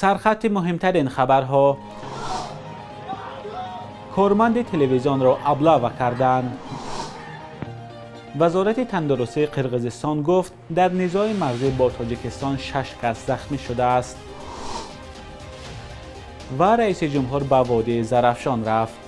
Сархати муҳимтарин хабарҳо. Корманди телевизионро облава карданд. Вазорати тандурустии Қирғизистон гуфт, дар низои марзӣ бо Тоҷикистон 6 кас захмӣ шудааст. Ва раиси ҷумҳур ба водии Зарафшон рафт.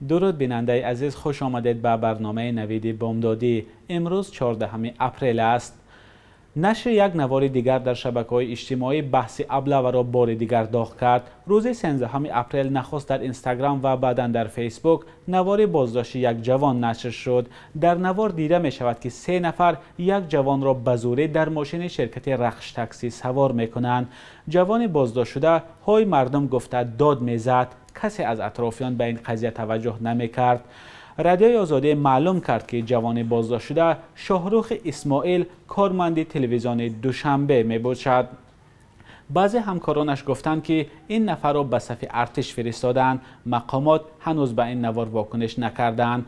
Дуруд бинандаи азиз, хуш омадед ба барномаи навиди бомдодӣ. Имрӯз 14 апрел аст. Нашри як навори дигар дар шабакаҳои иҷтимоӣ баҳси облаваро бори дигар доғ кард. Рӯзи 13 апрел нахуст дар Инстаграм ва баъдан дар Фейсбук навори боздошти як ҷавон нашр шуд. Дар навор дида мешавад, ки 3 нафар як ҷавонро ба зӯрӣ дар мошини ширкати Рахш таксӣ савор мекунанд. Ҷавони боздоштшуда ҳои мардум гуфта дод мезад. Касе аз атрофиён ба ин қазия таваҷҷӯҳ намекард. Радиои Озодӣ маълум кард, ки ҷавони боздоштшуда Шоҳрухи Исмоил корманди телевизиони Душанбе мебошад. Баъзе ҳамкоронаш гуфтанд, ки ин нафарро ба сафи артиш фиристоданд. Мақомот ҳанӯз ба ин навор вокуниш накарданд.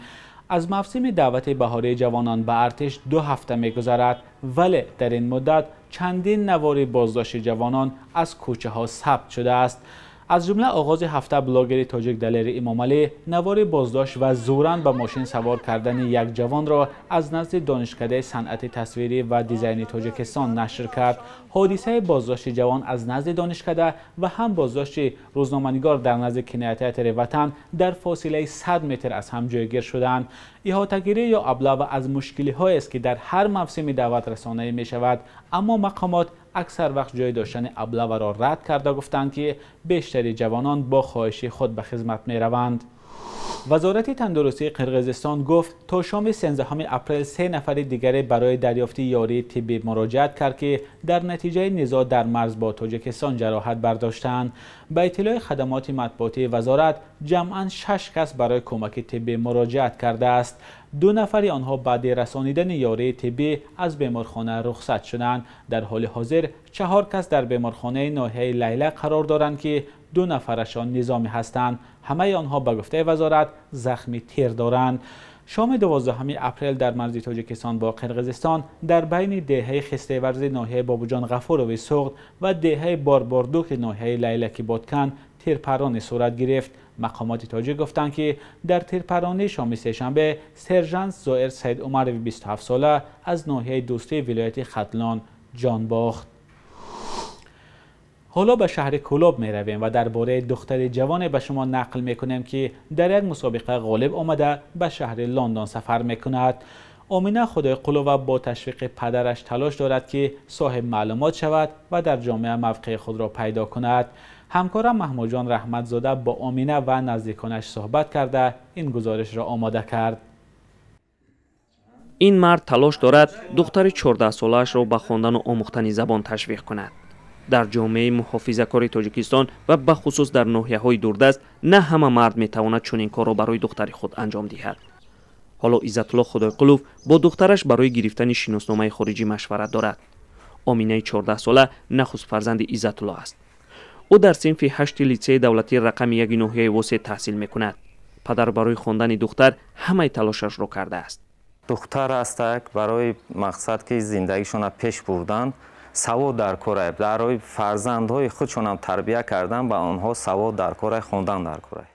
Аз мавсими даъвати баҳории ҷавонон ба артиш 2 ҳафта мегузарад, вале дар ин муддат чандин навори боздошти ҷавонон аз кӯчаҳо сабт шудааст. Аз ҷумла оғози ҳафта блогери тоҷик Далери Имомалӣ навори боздошт ва зӯран ба мошин савор кардани як ҷавонро аз назди Донишкадаи санъати тасвирӣ ва дизайни Тоҷикистон нашр кард. Ҳодисаи боздошти ҷавон аз назди донишкада ва ҳам боздошти рӯзноманигор дар назди кинотеатри Ватан дар фосилаи 100 метр аз ҳам ҷойгир шуданд. Иҳотагирӣ ё облава аз мушкилиҳоест, ки дар ҳар мавсими даъват расонаӣ мешавад, аммо мақомот аксар вақт ҷой доштани облаваро рад карда гуфтанд, ки бештари ҷавонон бо хоҳиши худ ба хизмат мераванд. Вазорати тандурустии Қирғизистон гуфт, то шоми 13 апрел 3 нафари дигаре барои дарёфти ёрии тиббӣ муроҷиат кард, ки дар натиҷаи низоъ дар марз бо Тоҷикистон ҷароҳат бардоштанд. Ба иттилои хадамоти матбуотии вазорат, ҷамъан 6 кас барои кӯмаки тиббӣ муроҷиат кардааст. 2 нафари онҳо баъди расонидани ёрии тиббӣ аз беморхона рухсат шуданд. Дар ҳоли ҳозир 4 кас дар беморхонаи ноҳияи Лайла қарор доранд, ки 2 нафарашон низомӣ ҳастанд. Ҳамаи онҳо ба гуфтаи вазорат захми тир доранд. Шоми 12 апрел дар марзи Тоҷикистон бо Қирғизистон дар байни деҳаи Хистеварзи ноҳияи Бобоҷон Ғафурови Суғд ва деҳаи Борбордуки ноҳияи Лайлаки Бодкан тирпаронӣ сурат гирифт. Мақомоти тоҷик гуфтанд, ки дар тирпаронии шоми сешанбе сержант Зоир Саид Умарови 27 сола аз ноҳияи Дӯстии вилояти Хатлон ҷон бохт. Ҳоло ба шаҳри Кӯлоб меравем ва дар бораи духтари ҷавоне ба шумо нақл мекунем, ки дар як мусобиқа ғолиб омада ба шаҳри Лондон сафар мекунад. Омина Худойқулова бо ташвиқи падараш талош дорад, ки соҳиб маълумот шавад ва дар ҷомеа мавқеи худро пайдо кунад. Ҳамкорам Маҳмудҷон Раҳматзода бо Омина ва наздиконаш суҳбат карда ин гузоришро омода кард. Ин мард талош дорад духтари 14-солаашро ба хондану омӯхтани забон ташвиқ кунад. Дар ҷомеаи муҳофизакори Тоҷикистон ва бахусус дар ноҳияҳои дурдаст на ҳама мард метавонад чунин корро барои духтари худ анҷом диҳад. Ҳоло Иззатулло Худойқулов бо духтараш барои гирифтани шиносномаи хориҷӣ машварат дорад. Оминаи 14-сола нахуст фарзанди Иззатулло аст. Ӯ дар синфи 8 литсеи давлатии рақами 1 ноҳияи Восеъ таҳсил мекунад. Падар барои хондани духтар ҳамаи талошашро кардааст. Духтар ҳастак барои мақсад, ки зиндагишонро пеш бурдан, савод дар корай, барои фарзандҳои худшонам тарбия кардан, ба онҳо савод дар корай, хондан дар корай.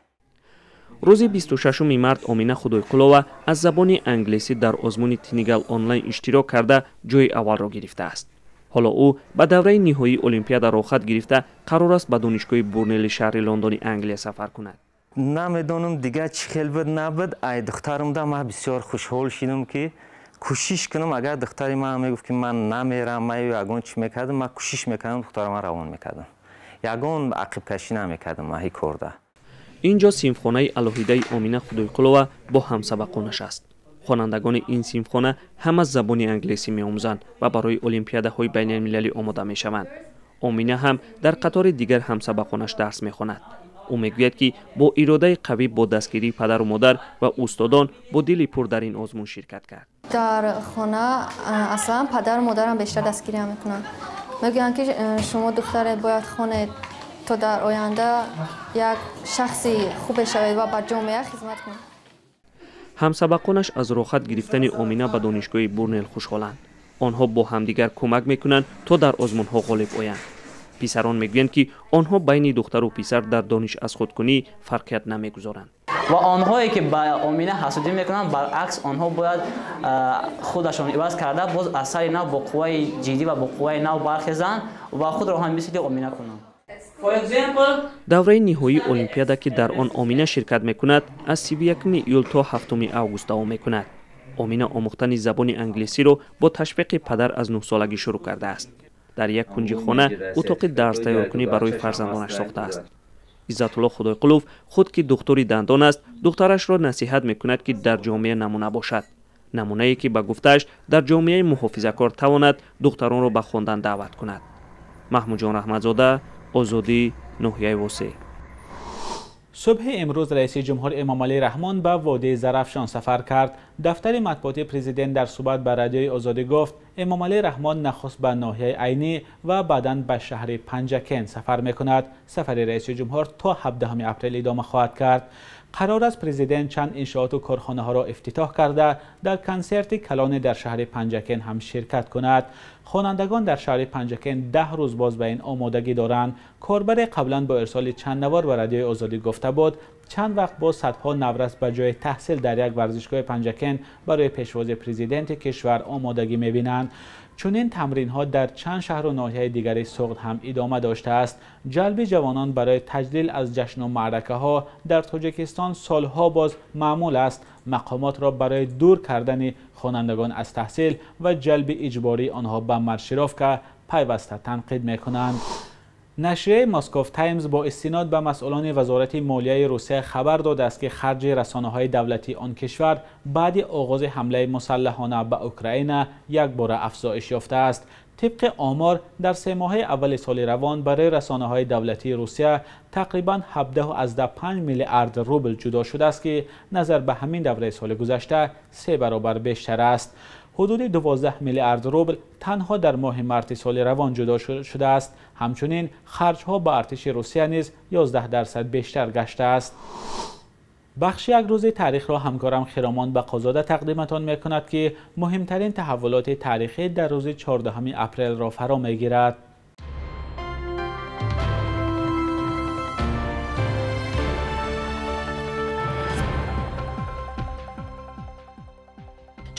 Рӯзи 26 март Омина Худойқулова аз забони англисӣ дар озмуни Тинигал онлайн иштирок карда ҷои аввалро гирифтааст. Ҳоло ӯ ба давраи ниҳоии олимпиада роҳхат гирифта қарор аст ба донишгоҳи Бурнели шаҳри Лондони Англия сафар кунад. Намедонам дигар чӣ хел буд набуд, ай духтарамда ман бисёр хушҳол шидам, ки кӯшиш кунам. Агар духтари ман мегуфт, ки ман намерам, ман ягон чӣ мекардам, ман кӯшиш мекардам, духтара ман равон мекардам, ягон ақибкашӣ намекардам ман ҳи корда. Инҷо синфхонаи алоҳидаи Омина Худойқулова бо ҳамсабақонаш аст. Хонандагони ин синфхона ҳама забони англисӣ меомӯзанд ва барои олимпиадаҳои байналмилалӣ омода мешаванд. Омина ҳам дар қатори дигар ҳамсабақонаш дарс мехонад. Ӯ мегӯяд, ки бо иродаи қавӣ, бо дастгирии падару модар ва устодон бо дили пур дар ин озмун ширкат кард. Дар хона аслан падару модарам бештар дастгириам мекунанд. Мегӯянд, ки шумо духтаред, бояд хонед, то дар оянда як шахси хубе шавед ва ба ҷомеа хизмат кунед. Ҳамсабақонаш аз роҳхат гирифтани Омина ба донишгоҳи Бурнел хушҳоланд. Онҳо бо ҳамдигар кӯмак мекунанд, то дар озмунҳо ғолиб оянд. Писарон мегӯянд, ки онҳо байни духтару писар дар дониш аз худкунӣ фарқият намегузоранд. Ва онҳое ки ба Омина ҳасудӣ мекунанд, баръакс онҳо бояд худашон иваз карда боз аз сари нав бо қувваи ҷиддӣ ва бо қувваи нав бархезанд ва худро ҳам мисли Омина кунанд. Давраи ниҳоии Олимпиада, ки дар он Омина ширкат мекунад, аз 31 июл то 7 август давом мекунад. Омина омӯхтани забони англисиро бо ташвиқи падар аз 9-солагӣ шурӯъ кардааст. Дар як кунҷи хона утоқи дарстайёркунӣ барои фарзандонаш сохтааст. Иззатулло Худойқулов худ, ки духтури дандон аст, духтарашро насиҳат мекунад, ки дар ҷомеа намуна бошад. Намунае, ки ба гуфтааш дар ҷомеаи муҳофизакор тавонад духтаронро ба хондан даъват кунад. Маҳмудҷон Раҳматзода, Озодӣ, ноҳияи Восеъ. Субҳи имрӯз раиси ҷумҳур Эмомалӣ Раҳмон ба водии Зарафшон сафар кард. Дафтари матбуоти президент дар суҳбат ба радиои Озодӣ гуфт, Эмомалӣ Раҳмон нахуст ба ноҳияи Айнӣ ва баъдан ба шаҳри Панҷакент сафар мекунад. Сафари раиси ҷумҳур то 17 апрел идома хоҳад кард. Қарор аст президент чанд иншооту корхонаҳоро ифтитоҳ карда, дар консерти калоне дар шаҳри Панҷакент ҳам ширкат кунад. Хонандагон дар шаҳри Панҷакент 10 рӯз боз ба ин омодагӣ доранд. Корбаре қаблан бо ирсоли чанд навор ба радиои Озодӣ гуфта буд, чанд вақт боз садҳо наврас ба ҷои таҳсил дар як варзишгоҳи Панҷакент барои пешвози президенти кишвар омодагӣ мебинанд. Чунин тамринҳо дар чанд шаҳру ноҳияи дигари Суғд ҳам идома доштааст. Ҷалби ҷавонон барои таҷлил аз ҷашну маъракаҳо дар Тоҷикистон солҳо боз маъмул аст. Мақомотро барои дур кардани хонандагон аз таҳсил ва ҷалби иҷбории онҳо ба маршировка пайваста танқид мекунанд. Нашрияи Москов Таймз бо истинод ба масъулони вазорати молияи Русия хабар додааст, ки харҷи расонаҳои давлатии он кишвар баъди оғози ҳамлаи мусаллаҳона ба Украина якбора афзоиш ёфтааст. Тибқи омор, дар се моҳаи аввали соли равон барои расонаҳои давлатии Русия тақрибан 17,5 миллиард рубл ҷудо шудааст, ки назар ба ҳамин давраи соли гузашта 3 баробар бештар аст. Ҳудуди 12 миллиард рубл танҳо дар моҳи марти соли равон ҷудо шудааст. Ҳамчунин харҷҳо ба артиши Русия низ 11% бештар гаштааст. Бахши як рӯзи таърихро ҳамкорам Хиромон Бақозода тақдиматон мекунад, ки муҳимтарин таҳаввулоти таърихӣ дар рӯзи 14 апрелро фаро мегирад.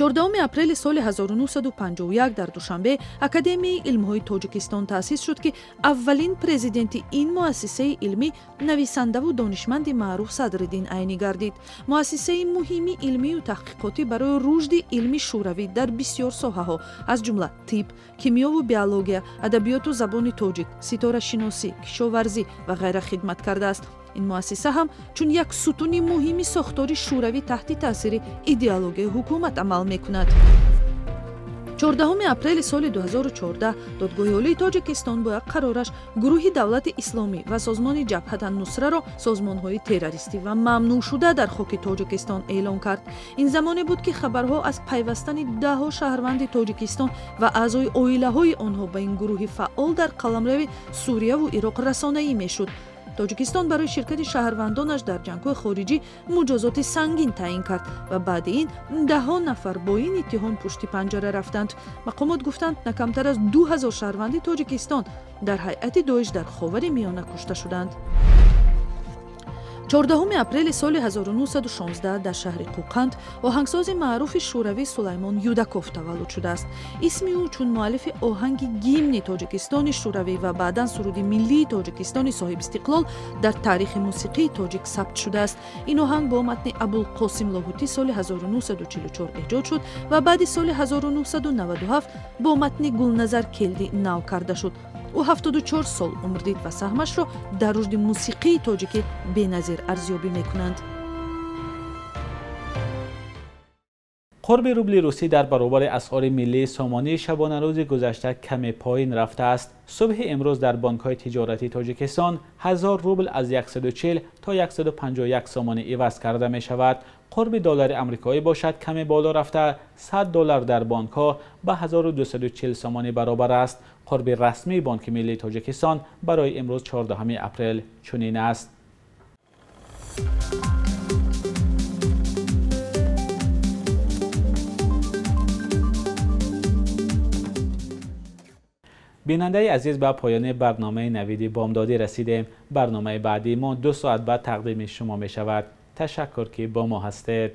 Чордаҳуми апрели соли 1951 дар Душанбе Академияи илмҳои Тоҷикистон таъсис шуд, ки аввалин президенти ин муассисаи илмӣ нависандаву донишманди маъруф Садриддин Айнӣ гардид. Муассисаи муҳими илмию таҳқиқотӣ барои рушди илми шӯравӣ дар бисёр соҳаҳо, аз ҷумла тиб, кимиёву биология, адабиёту забони тоҷик, ситорашиносӣ, кишоварзӣ ва ғайра хидмат кардааст. Ин муассиса ҳам чун як сутуни муҳими сохтори шӯравӣ таҳти таъсири идеологияи ҳукумат амал мекунад. 14 апрели соли 2014 Додгоҳи Олии Тоҷикистон бо як қарораш гурӯҳи Давлати Исломӣ ва созмони Ҷабҳат ан-Нусраро созмонҳои террористӣ ва мамнӯъшуда дар хоки Тоҷикистон эълон кард. Ин замоне буд, ки хабарҳо аз пайвастани даҳҳо шаҳрванди Тоҷикистон ва аъзои оилаҳои онҳо ба ин гурӯҳи фаъол дар қаламрави Сурияву Ироқ расонаӣ мешуд. Тоҷикистон барои ширкати шаҳрвандонаш дар ҷангҳои хориҷӣ муҷозоти сангин таъин кард ва баъди ин даҳҳо нафар бо ин иттиҳом пушти панҷара рафтанд. Мақомот гуфтанд, на камтар аз 2000 шаҳрванди Тоҷикистон дар ҳайати Доиш дар Ховари Миёна кушта шуданд. 14 апрели соли 1916 дар шаҳри Қӯқанд оҳангсози маъруфи шӯравӣ Сулаймон Юдаков таваллуд шудааст. Исми ӯ чун муаллифи оҳанги гимни Тоҷикистони шӯравӣ ва баъдан суруди миллии Тоҷикистони соҳибистиқлол дар таърихи мусиқии тоҷик сабт шудааст. Ин оҳанг бо матни Абулқосим Лоҳутӣ соли 1944 эҷод шуд ва баъди соли 1997 бо матни Гулназар Келдӣ нав карда шуд. Ӯ 74 сол умр дид ва саҳмашро дар рушди мусиқии тоҷикӣ беназир арзёбӣ мекунанд. Қурби рубли русӣ дар баробари асъори миллии сомонӣ шабонарӯзи гузашта каме поин рафтааст. Субҳи имрӯз дар бонкҳои тиҷоратии Тоҷикистон 1000 рубл аз 140 то 151 сомонӣ иваз карда мешавад. Қурби доллари амрикоӣ бошад каме боло рафта 100 доллар дар бонкҳо ба 1240 сомонӣ баробар аст. Қурби расмии Бонки миллии Тоҷикистон барои имрӯз 14 апрел чунин аст. Бинандаи азиз, ба поёни барномаи Навиди Бомдодӣ расидем. Барномаи баъдии мо 2 соат баъд тақдими шумо мешавад. Ташаккур, ки бо мо ҳастед.